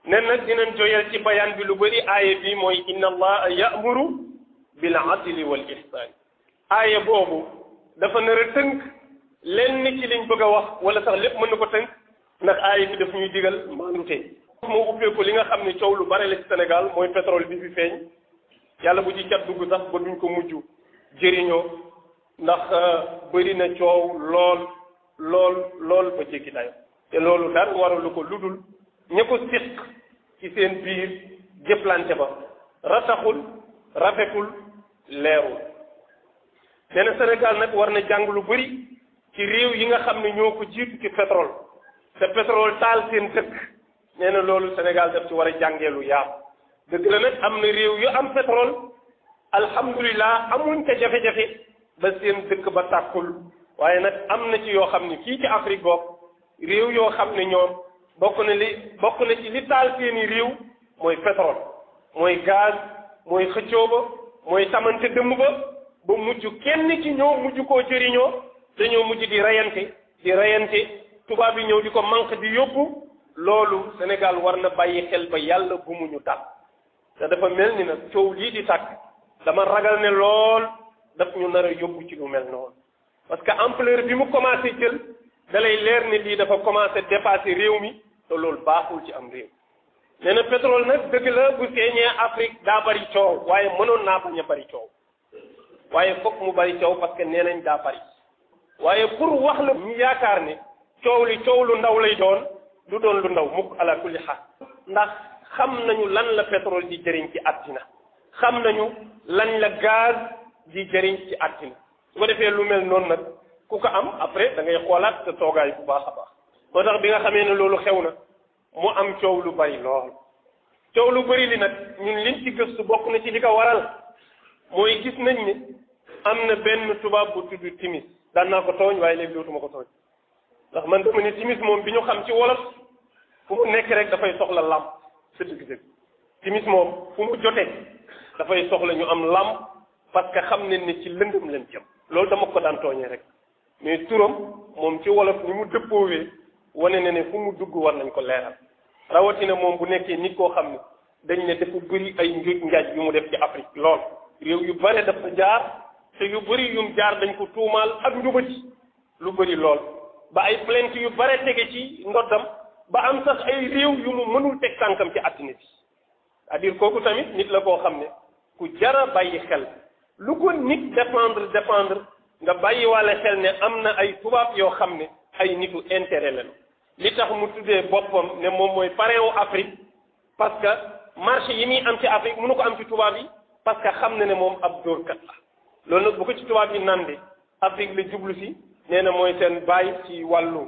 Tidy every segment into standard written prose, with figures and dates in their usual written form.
nen nag dinañ joyal ci bayaan bi lu bëri aaya bi mooy inna allaha ya'muru bil adli wal ihsan aaya boobu dafa nar a tënk lenn ci liñ bëgg a wax wala sax lépp mën na ko tënk ndax aaya bi daf ñuy digal maandute moo ubbeeku li nga xam ne coow lu bare la ci Sénégal mooy pétrole bi fi feeñ yàlla bu ci cat dugg sax ba duñ ko mujj jëriñoo ndax bëri na coow lool ba jéggi dayo te loolu dara waralu ko ludul ña ko séq ci seen biir jëflante ba rataxul rafetul leerul nee na Sénégal nag war na jàng lu bëri ci réew yi nga xam ne ñoo ko jiitu ci pétrole te pétrole taal seen dëkk nee na loolu Sénégal daf ci war a jàngee lu yaatu dëgg la nag am na réew yu am pétrole alhamdulilah amuñ ca jafe-jafe ba seen dëkk ba tàkkul waaye nag am na ci yoo xam ne fii ci Afrique bokk réew yoo xam ne ñoom bokk na ci li taal seeni réew mooy pétrole mooy gaz mooy xëccoo ba mooy tamante dëmm ba mujj kenn ci ñoo mujj koo jëriñoo dañoo mujj di reyante tubaab yi ñëw di ko manque di yóbbu loolu Sénégal war na bàyyi xel ba yàlla bu mu ñu tàkk te dafa mel ni nag coow lii di tàkk dama ragal ne lool daf ñu nar a yóbbu ci lu mel noonu parce que ampleur bi mu commencé jël da lay leer ne lii dafa commencé dépasser réew mi te loolu baaxul ci am réew nee na pétrole nag dëgg la bu feeñee Afrique daa bari coow waaye mënoon naa bañ a bari coow waaye fokk mu bari coow parce que nee nañ daa bari waaye pour wax la ñu yaakaar ne coow lu ndaw lay doon du doon lu ndaw mukk ala kulli xaal ndax xam nañu lan la pétrole di jëriñ ci àddina xam nañu lan la gaz di jëriñ ci àddina su ko defee lu mel noonu nag ku ko am après da ngay xoolaat sa toogaay bu baax a baax moo tax bi nga xamee ne loolu xew na mu am coow lu bari lool coow lu bari li nag ñun liñ ci gëstu bokk na ci li ko waral mooy gis nañ ni am na benn tubaab bu tudd timis daan naa ko tooñ waaye léegi dootuma ko tooñ ndax man dama ne timis moom bi ñu xam ci wolof fu mu nekk rek dafay soxla làmp sa dëgg-dëgg timis moom fu mu jotee dafay soxla ñu am làmp parce que xam ne ni ci lëndëm leen jëm loolu dama ko daan tooñee rek mais turam moom ci wolof ni mu dëppoowee wane na ne fu mu dugg war nañ ko leeral rawatina moom bu nekkee nit koo xam ne dañ ne dafa bëri ay njuuj njaaj yu mu def ci Afrique lool réew yu bare dafa jaar te yu bëri yum jaar dañ ko tuumaal ak njubati lu bëri lool ba ay plainte yu bare tege ci ndoddam ba am sax ay réew yu mu mënul teg tànkam ci àddina bi c'est-à-dire kooku tamit nit la koo xam ne ku jara bàyyi xel lu ko nit défendre nga bàyyi wàlle xel ne am na ay tubaab yoo xam ne ay nitu intérêt lañu li tax mu tuddee boppam ne moom mooy parrain wu Afrique parce que marché yi muy am ci Afrique mënu ko am ci tubaab yi parce que xam na ne moom ab dóorkat la loolu nag bu ko ci tubaab yi nande Afrique la jublu si nee na mooy seen bàyyi ci wàllu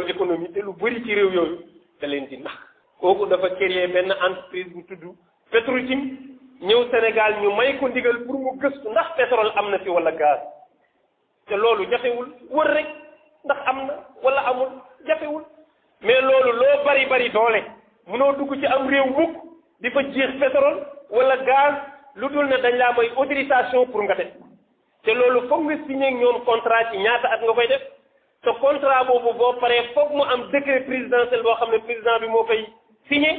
économie te lu bëri ci réew yooyu da leen di nax kooku dafa créer benn entreprise bu tudd Petrotim ñëw Sénégal ñu may ko ndigal pour mu gëstu ndax pétrole am na fi wala gaz te loolu jafewul wër rek ndax am na wala amul jafewul mais loolu loo bari doole mënoo dugg ci am réew mukk di fa jeex pétrole wala gaz lu dul ne dañ laa may autorisation pour nga def te loolu foog nga signé ak ñoom contrat ci ñaata at nga koy def te contrat boobu boo paree foog mu am décret présidentiel boo xam ne président bi moo koy signé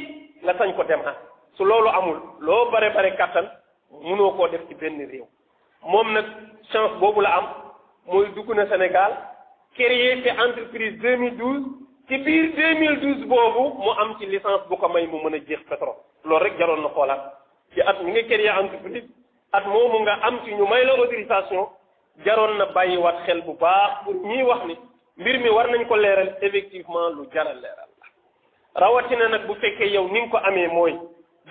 nga sañ ko dem su loolu amul loo bare kattan mënoo koo def ci benn réew moom nag chance boobu la am mooy dugg na Sénégal créé fi entreprise 2012 ci biir 2012 boobu mu am ci licence bu ko may mu mën a jeex pétrole loolu rek jaroon na xoolaat ci at mi nga créé entreprise at moomu nga am ci ñu may la autorisation jaroon na bàyyiwaat xel bu baax pour ñiy wax ni mbir mi war nañ ko leeral effectivement lu jaral leeral la rawatina nag bu fekkee yow ni nga ko amee mooy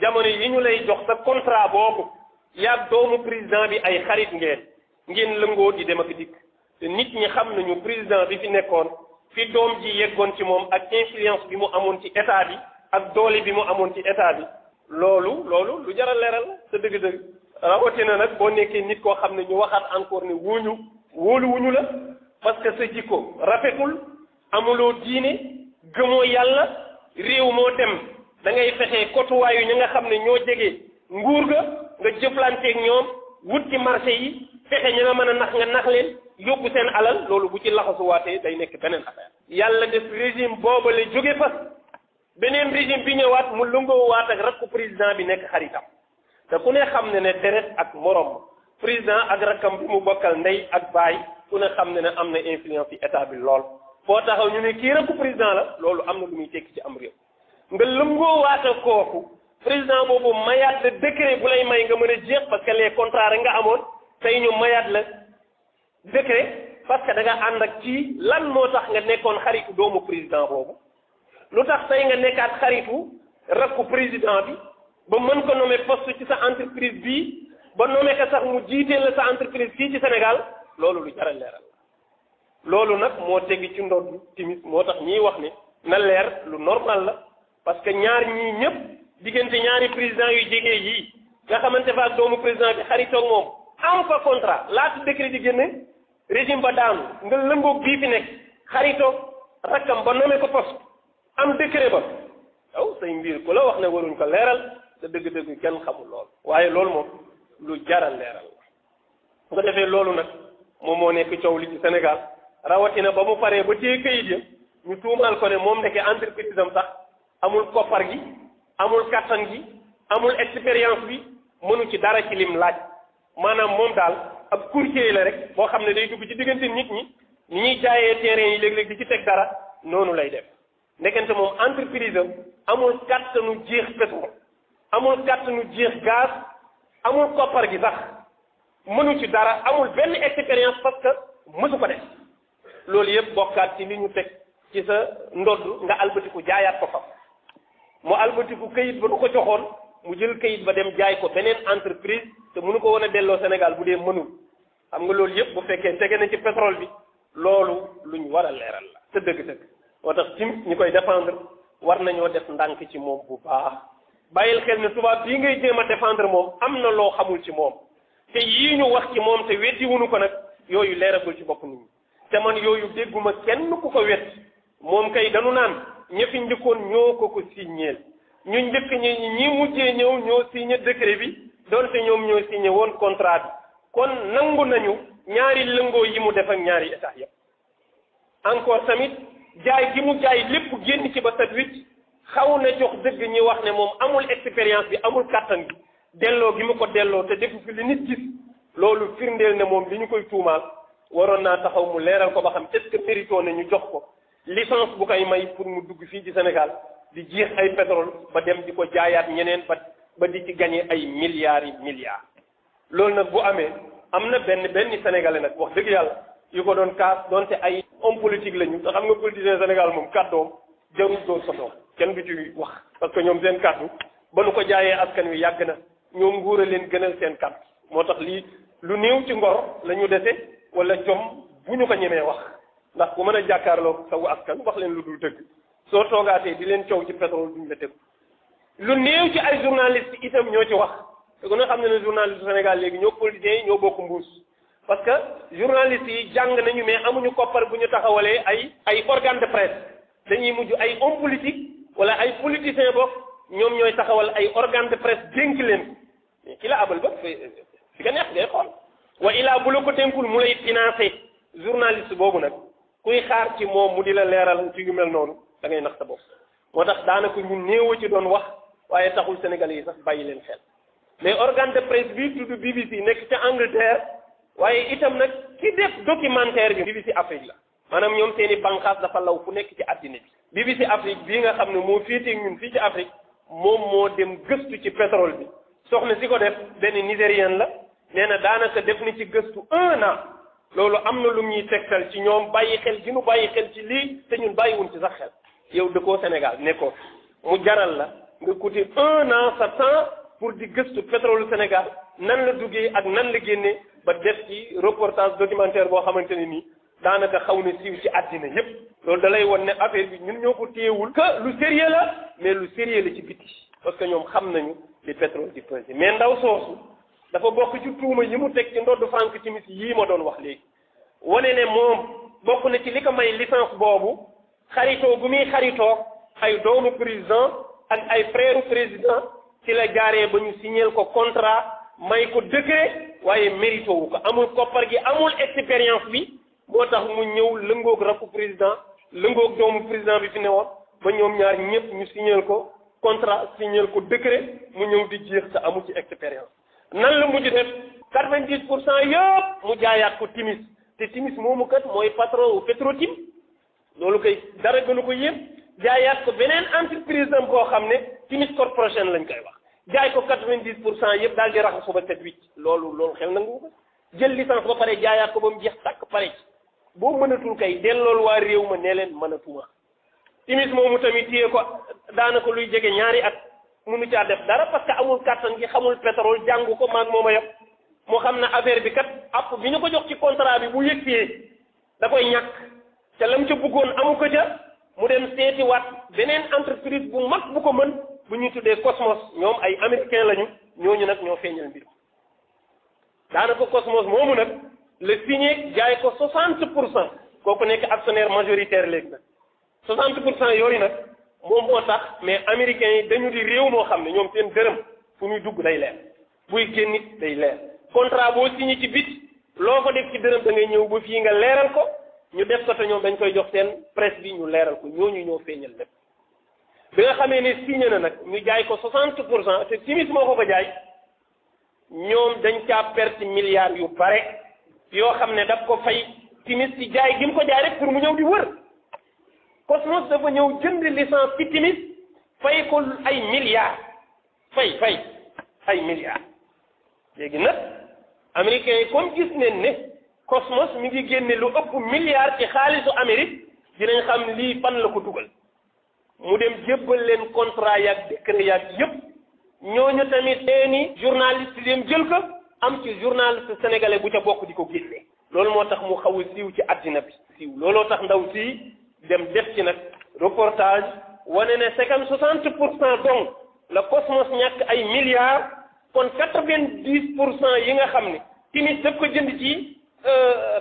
jamono yi ñu lay jox sa contrat boobu yaag doomu président bi ay xarit ngeen lëngoo di dem ak dikk te nit ñi xam nañu président bi fi nekkoon fi doom ji yeggoon ci moom ak influence bi mu amoon ci état bi ak doole bi mu amoon ci état bi loolu lu jaral leeral la sa dëgg-dëgg rawatina nag boo nekkee nit koo xam ne ñu waxaat encore ne wóoluwuñu la parce que sa jikko rafetul amuloo diine gëmoo yàlla réew moo dem da ngay fexe kotuwaayu ñi nga xam ne ñoo jege nguur ga nga jëflanteeg ñoom wut ci marché yi fexe ñi nga mën a nax nga nax leen yóbbu seen alal loolu bu ci laxasuwaatee day nekk beneen affaire yàlla def régime boobale jóge fa beneen régime bi ñëwaat mu lëngoo waat ak rakku président bi nekk xaritam te ku ne xam ne ne deret ak morom président ak rakkam bi mu bokkal ndey ak baay ku ne xam ne ne am na influence ci état bi lool foo taxaw ñu ne kii rakku président la loolu am na lu muy tekki ci am réew nga lëngoo waat ak kooku président boobu mayaat la décret bu lay may nga mën a jeex parce que les contrats rek nga amoon tey ñu mayaat la décret parce que da nga ànd ak ci lan moo tax nga nekkoon xaritu doomu président boobu lu tax tey nga nekkaat xaritu rakku président bi ba mën ko nommer poste ci sa entreprise bii ba nommer ko sax mu jiitee la sa entreprise fii ci Sénégal loolu lu jar a leeral loolu nag moo tegi ci ndodd timis moo tax ñiy wax ne na leer lu normal la parce que ñaar ñii ñëpp diggante ñaari président yu jege yii nga xamante fa ak doomu président bi xaritoog moom am fa contrat laata décret di génne régime ba daanu nga lëngoog bii fi nekk xaritoog rakkam ba nommé ko poste am décret ba yow say mbir ku la wax ne waruñ ko leeral te dëgg-dëgg kenn xamul lool waaye loolu moom lu jaral leeral la su ko defee loolu nag moom moo nekk coow li ci Sénégal rawatina ba mu paree ba téye kayit ya ñu tuumaal ko ne moom nekkee entreprise am sax amul koppar gi amul kattan gi amul expérience bi mënu ci dara ci lim laaj maanaam moom daal ab courtier la rek boo xam ne day dugg ci diggante nit ñi ni ñuy jaayee terrain yi léeg-léeg di ci teg dara noonu lay def ndekente moom entreprise am amul kattanu jeex pétrole amul kattanu jeex gaz amul koppar gi sax mënu ci dara amul benn expérience parce que mësu ko def loolu yëpp bokkaat ci li ñu teg ci sa ndodd nga albatiku jaayaat ko fa mu albatiku kayit ba du ko joxoon mu jël kayit ba dem jaay ko beneen entreprise te mënu ko woon a delloo Sénégal bu dee mënul xam nga loolu yëpp bu fekkee tege na ci pétrole bi loolu luñ war a leeral la te dëgg-dëgg moo tax tim ñi koy défendre war nañoo def ndànk ci moom bu baax bàyyil xel ne tubaab bii ngay jéem a défendre moom am na loo xamul ci moom te yii ñu wax ci moom te weddi wuñu ko nag yooyu leeragul ci bopp nit ñi te man yooyu dégguma kenn ku ko wet moom kay dañu naan ña fi njëkkoon ñoo ko signéel ñu njëkk ñi mujjee ñëw ñoo signé décret bi doonte ñoom ñoo signé woon contrat bi kon nangu nañu ñaari lëngoo yi mu def ak ñaari état yëpp encore tamit jaay gi mu jaay lépp génn ci ba set wicc xaw na jox dëgg ñi wax ne moom amul expérience bi amul kàttan gi delloo gi mu ko delloo te defu fi li nit gis loolu firndeel ne moom li ñu koy tuumaal waroon naa taxaw mu leeral ko ba xam est-ce que mérito na ñu jox ko licence bu koy may pour mu dugg fii ci Sénégal di jeex ay pétrole ba dem di ko jaayaat ñeneen ba di ci gagné ay milliards yi milliards loolu nag bu amee am na benn sénégalais nag wax dëgg yàlla yu ko doon kaas doonte ay homme politique la ñu te xam nga politicien Sénégal moom kàddoom jarul doon sotoom kenn du ci wax parce que ñoom seen kàddu ba nu ko jaayee askan wi yàgg na ñoom nguur a leen gënal seen kàddu moo tax lii lu néew ci ngor la ñu dese wala jom bu ñu ko ñemee wax ndax ku mën a jàkkaarloo sawu askan wax leen lu dul dëgg soo toogaatee di leen coow ci pétrole duñ la dégg lu néew ci ay journaliste itam ñoo ci wax te ku ne xam ne ne journaliste Sénégal léegi ñoo politiciens yi ñoo bokk mbuus parce que journalistes yi jàng nañu mais amuñu koppar bu ñu taxawalee ay organe de presse dañuy mujj ay homme politique wala ay politiciens bokk ñoom ñooy taxawal ay organe de presse dénk leen mais ki la abal ba fi ka neex ngay xool wa ilaa bu la ko dénkul mu lay financé journaliste boobu nag kuy xaar ci moom mu di la leeral ci yu mel noonu da ngay nax sa bopp moo tax daanaka ñu néew ci doon wax waaye taxul Sénégalais yi sax bàyyi leen xel mais organe de presse bi tudd BBC nekk ca Angleterre waaye itam nag ki def documentaire bi BBC Afrique la maanaam ñoom seeni bànqaas dafa law fu nekk ci àddina bi BBC Afrique bii nga xam ne moo féetee ñun fii ci Afrique moom moo dem gëstu ci pétrole bi soxna si ko def benn nigérienne la nee na daanaka def ni ci gëstu 1 an loolu am na lu ñuy tegtal ci ñoom bàyyi xel gi nu bàyyi xel ci lii te ñun bàyyiwuñ ci sax xel yow dëkkoo Sénégal nekkoo mu jaral la nga coûter 1 an sa temps pour di gëstu pétrole Sénégal nan la duggee ak nan la génnee ba def ci reportage documentaire boo xamante ne nii daanaka xaw na siiw ci àddina yépp loolu da lay won ne affaire bi ñun ñoo ko téyewul que lu sérieux la mais lu sérieux la ci biti parce que ñoom xam nañu li pétrole di pesé mais ndaw soosu dafa bokk ci tuuma yi mu teg ci ndodd Franck Timis yii ma doon wax léegi wane ne moom bokk na ci li ko may licence boobu xaritoo gu muy xaritoo ay doomu président ak ay frère président ci la jaaree ba ñu signéel ko contrat may ko décret waaye mérito wu ko amul koppar gi amul expérience bi moo tax mu ñëw lëngoog rakku président lëngoog doomu président bi fi newoon ba ñoom ñaar ñëpp ñu signal ko contrat signal ko décret mu ñëw di jeex te amu ci expérience nan la mujj def 90% yëpp mu jaayaat ko Timis te Timis moomu kat mooy patron wu Petrotim loolu kay dara gënu ko yépp jaayaat ko beneen entreprise am boo xam ne Timis Corporation lañ koy wax jaay ko 90% yëpp daal di raxasu ba set wicc loolu xel nangu ko jël licence ba pare jaayaat ko ba mu jeex tàkk pare ci boo mënatul kay dellool waa réew ma ne leen mënatuma Timis moomu tamit téye ko daanaka luy jege ñaari at munu caa def dara parce que amul kàttan gi xamul pétrole jàngu ko maag mooma yëpp moo xam ne affaire bi kat app bi ñu ko jox ci contrat bi bu yëgsee da koy ñàkk te lam ca bëggoon amu ko ca mu dem seeti waat beneen entreprise bu mag bu ko mën bu ñuy tuddee Cosmos ñoom ay américain lañu ñooñu nag ñoo feeñal mbir daanaka Cosmos moomu nag le signé jaay ko 60% kooku nekk actionnaire majoritaire léegi nag 60% yooyu nag moom moo tax mais américains yi dañu di réew moo xam ne ñoom seen dërëm fu muy dugg day leer buy génn it day leer contrat boo signé ci bit loo ko def ci dërëm da ngay ñëw ba fii nga leeral ko ñu def ko te ñoom dañ koy jox seen presse bi ñu leeral ko ñooñu ñoo feeñal lépp bi nga xamee ne signé na nag ñu jaay ko 60% te Timis moo ko jaay ñoom dañ caa perte milliards yu bare yoo xam ne daf ko fay Timis ci jaay gi mu ko jaay rek pour mu ñëw di wër Cosmos dafa ñëw jënd licence ci Timis fay ko ay milliards fay ay milliards léegi nag américains yi comme gis neen ne Cosmos mi ngi génne lu ëpp milliards ci xaalisu Amérique dinañ xam lii fan la ko dugal mu dem jébbal leen contrat yaag décret yaag yëpp ñooñu tamit seeni journaliste dem jël ko am ci journaliste sénégalais bu ca bokk di ko génne loolu moo tax mu xaw a siiw ci àddina bi siiw looloo tax ndaw si dem def ci nag reportage wane ne c'est comme 60% donc la Cosmos ñàkk ay milliards kon 90% yi nga xam ne Timis daf ko jënd ci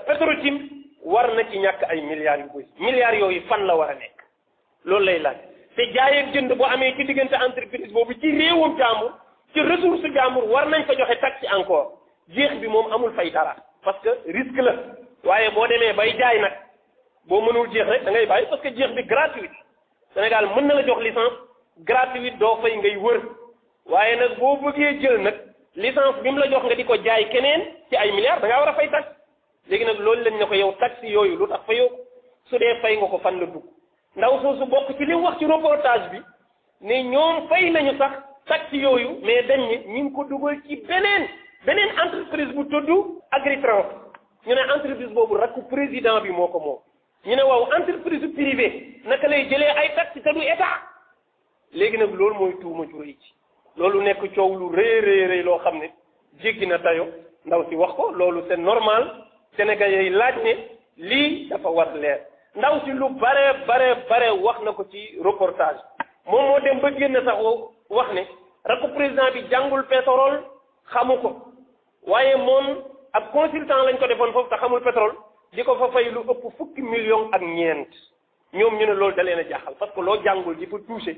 Petrotim war na ci ñàkk ay milliards yu bëri milliards yooyu fan la war a nekk loolu lay laaj te jaay ak jënd boo amee ci diggante entreprise boobu ci réewum jàmbur ci ressource jàmbur war nañ ko joxe taxe encore jeex bi moom amul fay dara parce que risque la waaye boo demee bay jaay nag boo mënul jeex rek da ngay bàyyi parce que jeex bi gratuite Sénégal mën na la jox licence gratuite doo fay ngay wër waaye nag boo bëggee jël nag licence bi mu la jox nga di ko jaay keneen ci ay milliards da ngaa war a fay taxe léegi nag loolu lañ ne ko yow taxe yooyu lu tax fayoo ko su dee fay nga ko fan la dugg ndaw soosu bokk ci li mu wax ci reportage bi ne ñoom fay nañu sax taxe yooyu mais dañ ne ñu ngi ko dugal ci beneen entreprise bu tudd Agritrans ñu ne entreprise boobu rakku président bi moo ko moom ñu ne waaw entreprise privée naka lay jëlee ay taxe te du état léegi nag loolu mooy tuuma ju rëy ci loolu nekk coow lu rëy loo xam ne jéggi na tayo ndaw si wax ko loolu c'est normal sénégalais yi laaj ne lii dafa war leer ndaw si lu bare wax na ko ci reportage moom moo dem ba génn sax wax ne rakku président bi jàngul pétrole xamu ko waaye moom ab consultant lañ ko defoon foofu te xamul pétrole di ko fa fay lu ëpp 10 millions ak ñeent ñoom ñu ne loolu da leen a jaaxal parce que loo jàngul di fa touché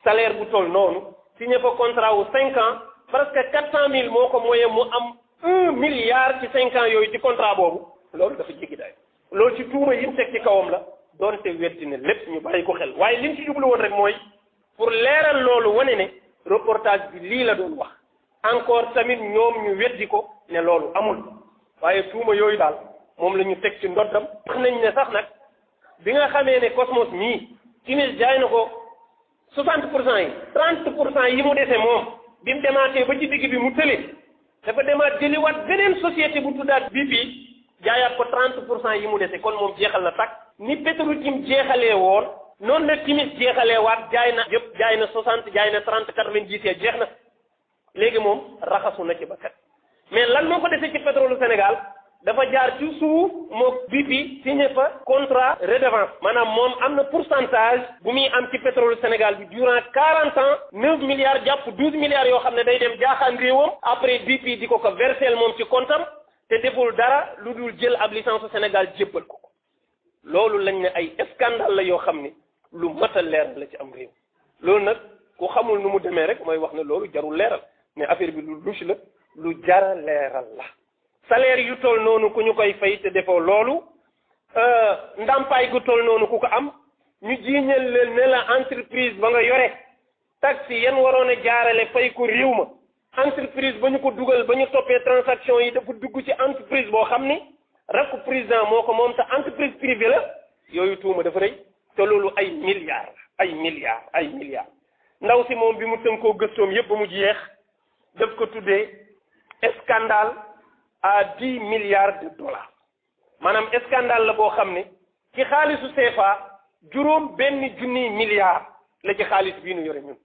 salaire bu toll noonu signé fa contrat wu 5 ans presque 400 000 moo ko moyen mu am 1 milliard ci 5 ans yooyu ci contrat boobu loolu dafa jéggi daay loolu ci tuuma yi mu teg ci kawam la doonte weddi ne lépp ñu bàyyi ko xel waaye li mu ci jublu woon rek mooy pour leeral loolu wane ne reportage bi lii la doon wax encore tamit ñoom ñu weddi ko ne loolu amul waaye tuuma yooyu daal moom la ñu teg ci ndoddam wax nañ ne sax nag bi nga xamee ne Cosmos mii Timis jaay na ko 60% yi 30% yi mu dese moom bi mu demaatee ba ci digg bi mu tële dafa demaat jëliwaat beneen société bu tuddaat BP jaayaat ko 30% yi mu dese kon moom jeexal na takk ni Petrotim jeexalee woon noonu la Timis jeexalee waat jaay na yëpp jaay na 60 jaay na 30 90 jeex na léegi moom raxasu na ci bakkat mais lan moo ko dese ci pétrole Sénégal dafa jaar ci suuf moo BP signé fa contrat redevance maanaam moom am na pourcentage bu muy am ci pétrole Sénégal bi durant 40 ans 9 milliards jàpp 12 milliards yoo xam ne day dem jaaxaan réewam après BP di ko versel moom ci comptam te deful dara lu dul jël ab licence Sénégal jébbal ko loolu lañ ne ay scandale la yoo xam ne lu mat a leeral la ci am réew loolu nag ku xamul nu mu demee rek mooy wax ne loolu jarul leeral mais affaire bi lu louche la lu jara leeral la salaire yu toll noonu ku ñu koy fay te defoo loolu ndàmpaay gu toll noonu ku ko am ñu jiiñal leen ne la entreprise ba nga yore taxe yan waroon a jaarale fay ko réew ma entreprise ba ñu ko dugal ba ñu toppee transaction yi dafa dugg ci entreprise boo xam ni rakku président moo ko moom te entreprise privée la yooyu tuuma dafa rëy te loolu ay milliards ndaw si moom bi mu tënkoo gëstoom yëpp ba mu jeex daf ko tuddee scandale à 10 milliards de dollars maanaam scandale la boo xam ne ci xaalisu CFA juróom benn junniy milliards la ci xaalis bii nu yore ñun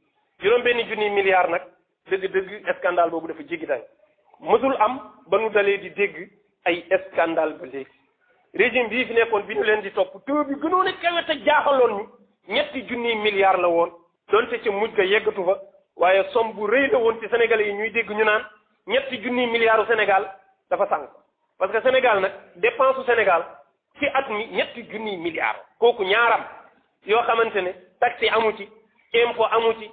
juróom benn junniy milliards nag dëgg scandale boobu dafa jéggi day mësul am ba nu dalee di dégg ay scandale ba léegi régime bii fi nekkoon bi ñu leen di topp taux bi gënoon a kawe te jaaxaloon ñu ñetti junniy milliards la woon donte ca mujj ga yeggatu fa waaye somme bu rëy la woon ci Sénégalais yi ñuy dégg ñu naan ñetti junniy milliards u Sénégal dafa sànq parce que Sénégal nag dépense u Sénégal ci at mi ñetti junniy milliards kooku ñaaram yoo xamante ne taxe amu ci impôt amu ci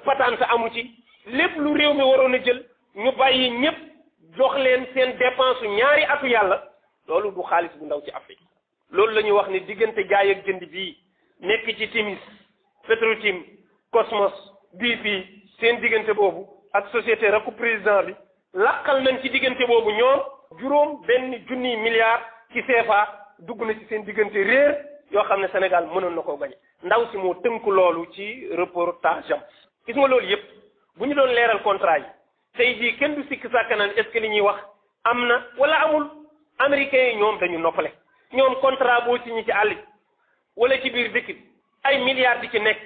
patente amu ci lépp lu réew mi waroon a jël ñu bàyyi ñëpp jox leen seen dépense ñaari atu yàlla loolu du xaalis bu ndaw ci Afrique loolu la ñuy wax ne diggante jaay ak jënd bii nekk ci Timis Petrotim Cosmos BP seen diggante boobu ak société rakku président bi laqal nañ ci diggante boobu ñoom juróom benn junniy milliards ci CFA dugg na ci seen diggante réer yoo xam ne Sénégal mënoon na koo gañe ndaw si moo tënku loolu ci reportage am gis nga loolu yëpp bu ñu doon leeral contrat yi tey jii kenn du sikk sàkk naan est-ce que li ñuy wax am na wala amul américains yi ñoom dañu noppale ñoom contrat boo signé ci àll bi wala ci biir dëkk bi ay milliards di ci nekk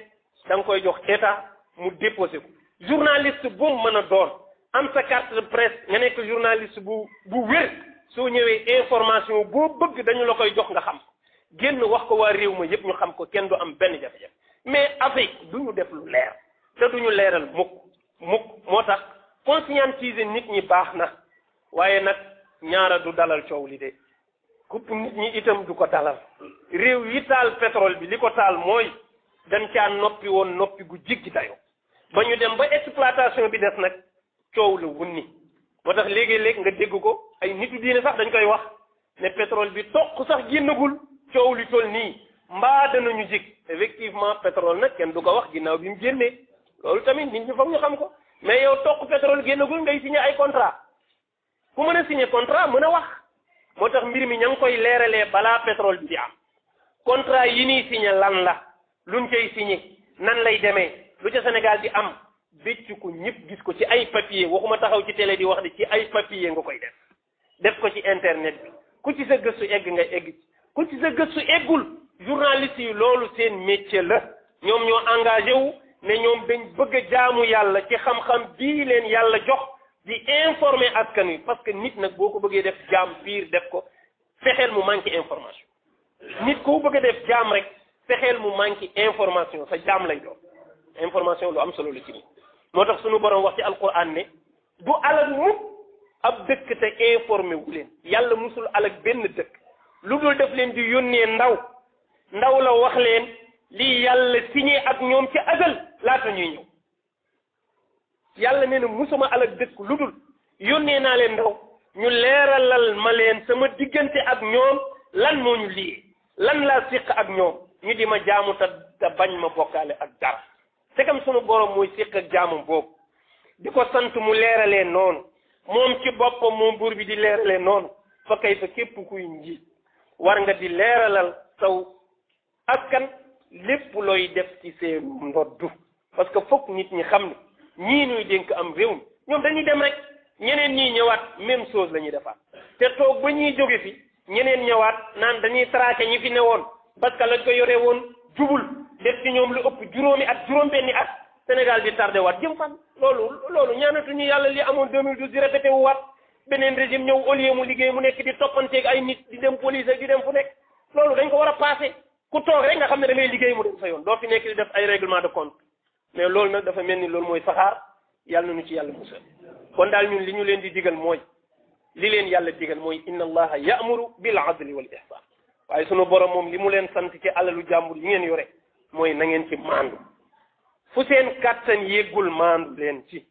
da nga koy jox état mu déposé ko journaliste bu mu mën a doon am sa carte de presse nga nekk journaliste bu wér soo ñëwee information boo bëgg dañu la koy jox nga xam génn wax ko waa réew ma yëpp ñu xam ko kenn du am benn jafe-jafe mais Afrique du ñu def lu leer te du ñu leeral mukk moo tax conscientiser nit ñi baax na waaye nag ñaara du dalal coow li de kupp nit ñi itam du ko dalal réew yi taal pétrole bi li ko taal mooy dañ caa noppi woon noppi gu jiggi dayoo ba ñu dem ba exploitation bi des nag coow la wunni moo tax léegi-léeg nga dégg ko ay nitu diine sax dañ koy wax ne pétrole bi toq sax génnagul coow li toll nii mbaa danañu jig effectivement pétrole nag kenn du ko wax ginnaaw bi mu génnee loolu tamit nit ñi foog ñu xam ko mais yow toq pétrole génnagul ngay signé ay contrat ku mën a signé contrat mën a wax moo tax mbir mi ña ngi koy leeralee balaa pétrole bi di am contrat yi nii signé lan la luñ koy signé nan lay demee lu ca Sénégal di am bécc ko ñëpp gis ko ci ay papier waxuma taxaw ci télé di wax de ci ay papier nga koy def ko ci internet bi ku ci sa gëstu egg nga egg ci ku ci sa gëstu eggul journaliste yi loolu seen métier la ñoom ñoo engagé wu ne ñoom dañ bëgg a jaamu yàlla ci xam-xam bii leen yàlla jox di informer askan wi parce que nit nag boo ko bëggee def jaam biir def ko fexeel mu manqué information nit koo bëgg a def jaam rek fexeel mu manqué information sa jaam lay doon information lu am solo la ci nit moo tax suñu borom wax ci alquran ne du alal mukk ab dëkk te informé wu leen yàlla musul alak benn dëkk lu dul def leen di yónnee ndaw la wax leen lii yàlla signé ak ñoom ci azal laata ñuy ñëw yàlla nee na musuma alak dëkk lu dul yónnee naa leen ndaw ñu leeralal ma leen sama diggante ak ñoom lan moo ñu liyee lan laa siq ak ñoom ñu di ma jaamu te bañ ma bokkaale ak dara c'est comme sunu borom mooy siq ak jaamam boobu di ko sant mu leeralee noonu moom ci boppam moom buur bi di leeralee noonu fa kay fa képp kuy njiit war nga di leeralal saw askan lépp looy def ci seen ndoddu parce que fokk nit ñi xam ne ñii ñuy dénk am réew mi ñoom dañuy dem rek ñeneen ñii ñëwaat même chose la ñuy defaat te toog ba ñuy jóge fi ñeneen ñëwaat naan dañuy traqué ñi fi newoon parce que lañ ko yore woon jubul def ci ñoom lu ëpp juróomi at juróom-benni at Sénégal di tardé waat jëm fan loolu ñaanatuñu yàlla li amoon 2012 di répété wu waat beneen régime ñëw au lieu mu liggéey mu nekk di toppanteeg ay nit di dem police di dem fu nekk loolu dañ ko war a passé ku toog rek nga xam ne da ngay liggéey mu dem sa yoon doo fi nekk di def ay règlement de compte mais loolu nag dafa mel ni loolu mooy saxaar yàlla nañu ci yàlla musal kon daal ñun li ñu leen di digal mooy li leen yàlla digal mooy inna allaha ya'muru bil adli wal ihsan waaye sunu borom moom li mu leen sant ci alalu jàmbur yi ngeen yore mooy na ngeen ci maandu fu seen kàttan yéggul maandu leen ci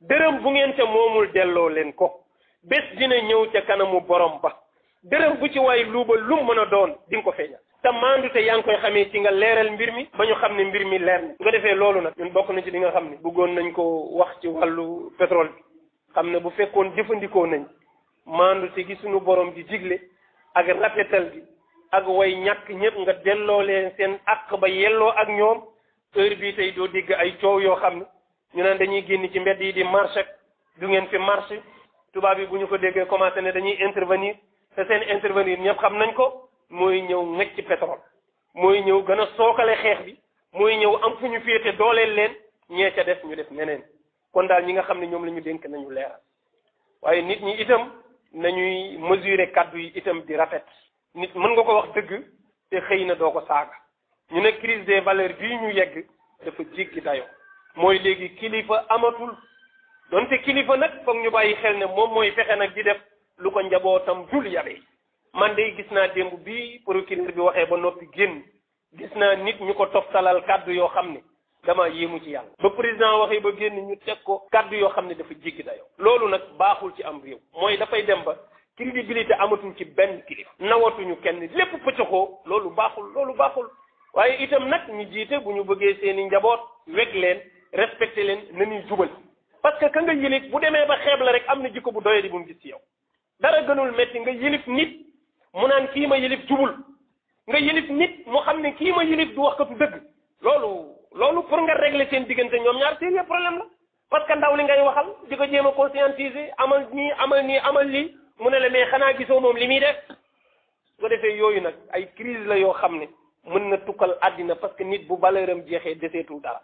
dërëm bu ngeen ca moomul delloo leen ko bés dina ñëw ca kanamu borom ba dërëm bu ci waay luubal lu mën a doon di nga ko feeñal te maandu te yaa ngi koy xamee ci nga leeral mbir mi ba ñu xam ne mbir mi leer na su ko defee loolu nag ñun bokk na ci li nga xam ne bëggoon nañ ko wax ci wàllu pétrole bi xam ne bu fekkoon jëfandikoo nañ maandu te gi suñu borom di digle ak rafetal gi ak way ñàkk ñëpp nga delloo leen seen àq ba yelloo ak ñoom heure bii tey doo dégg ay coow yoo xam ne ñu naan dañuy génn ci mbedd yi di marché du ngeen fi marché tubaab yi bu ñu ko déggee commencé ne dañuy intervenir te seen intervenir ñëpp xam nañ ko mooy ñëw ngecc ci pétrole mooy ñëw gën a sookale xeex bi mooy ñëw am fu ñu féete dooleel leen ñee ca def ñu def neneen kon daal ñi nga xam ne ñoom la ñu dénk nañu leeral waaye nit ñi itam nañuy mesurer kàddu yi itam di rafet nit mën nga ko wax dëgg te xëy na doo ko saaga ñu ne crise des valeurs bii ñu yegg dafa jéggi dayoo mooy léegi kilifa amatul donte kilifa nag foog ñu bàyyi xel ne moom mooy fexe nag di def lu ko njabootam dul yabe man de gis naa démb bi procureur bi waxee ba noppi génn gis naa nit ñu ko toftalal kàddu yoo xam ne dama yéemu ci yàlla ba président waxee ba génn ñu teg ko kàddu yoo xam ne dafa jéggi dayoo loolu nag baaxul ci am réew mooy dafay dem ba crédibilité amatul ci benn kilifa nawatuñu kenn lépp pëccaxoo loolu baaxul waaye itam nag ñu jiite bu ñu bëggee seeni njaboot weg leen respecté leen nañuy jubal parce que ka nga yilif bu demee ba xeeb la rek am na jikko bu doyadi bu mu gis ci yow dara gënul metti nga yilif nit mu naan kii ma yilif jubul nga yilif nit mu xam ne kii ma yilif du wax katu dëgg loolu pour nga régler seen diggante ñoom ñaar sérieux problème la parce que ndaw li ngay waxal di ko jéem a conscientiser amal lii mu ne la mais xanaa gisoo moom li muy def su ko defee yooyu nag ay crise la yoo xam ne mën na tukkal àddina parce que nit bu valeur am jeexee deseetul dara